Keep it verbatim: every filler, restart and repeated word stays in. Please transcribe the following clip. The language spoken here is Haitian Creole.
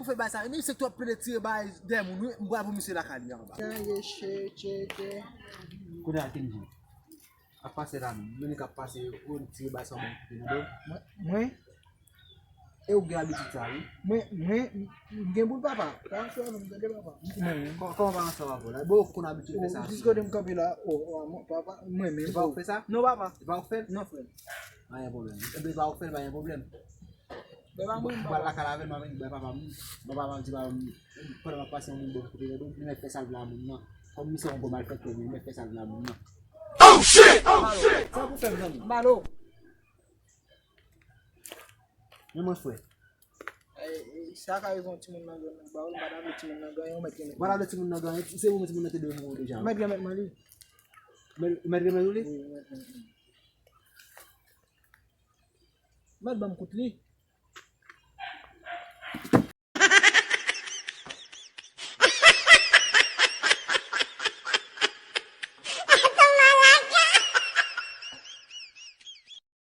Fè bay sa, men se twòp plede tire bay dèyè moun, wi, m pral pou misye lakay li anba. Tande, che, che, che. Kounye a, Kenji. Ap pase la menm. Menm k ap pase, ou tire bay sa, ou ban kote nan do. Mwen, mwen, E ou gen abitid sa, wi. Mwen, mwen, m gen boul papa. Pa ansanm avè m, tande papa. Mwen menm. Kò-, kòman pa ansanm avè w la? Bon, ou konn abitye fè sa. Jis kote m kanpe la, o, o, papa, mwen menm. Se pa ou k fè sa? Non, papa. Se pa ou k fè l? Non, frè m. Pa gen pwoblèm. Ebyen, se pa ou k fè l, pa gen pwoblèm. Bè pa mwen, papa. Ou pral lakay avè l, m ap vin bay papa m. Ban papa m di papa m, pandan m ap pase yon moun bò kote tande, li mèt fè sa l vle a moun nan. Kòm misye yon bon malfektè, li mèt fè sa l vle a moun nan. Oh shit! Oh shit! Sa pou fè m, zanmi. Malo. Men mwen, frè. E, e, sa ka rive yon timoun nan gang nan ba w, m pa ta vle timoun nan gang, ou mèt gen mèt. Ou pa ta vle timoun nan gang, se ou menm timoun nan te dwe mouri deja. Ou mèt gen mèt mwen li. Mèt, mèt gen mèt ou li? Wi, ou mèt gen mèt mwen. Mèt ban m kout li.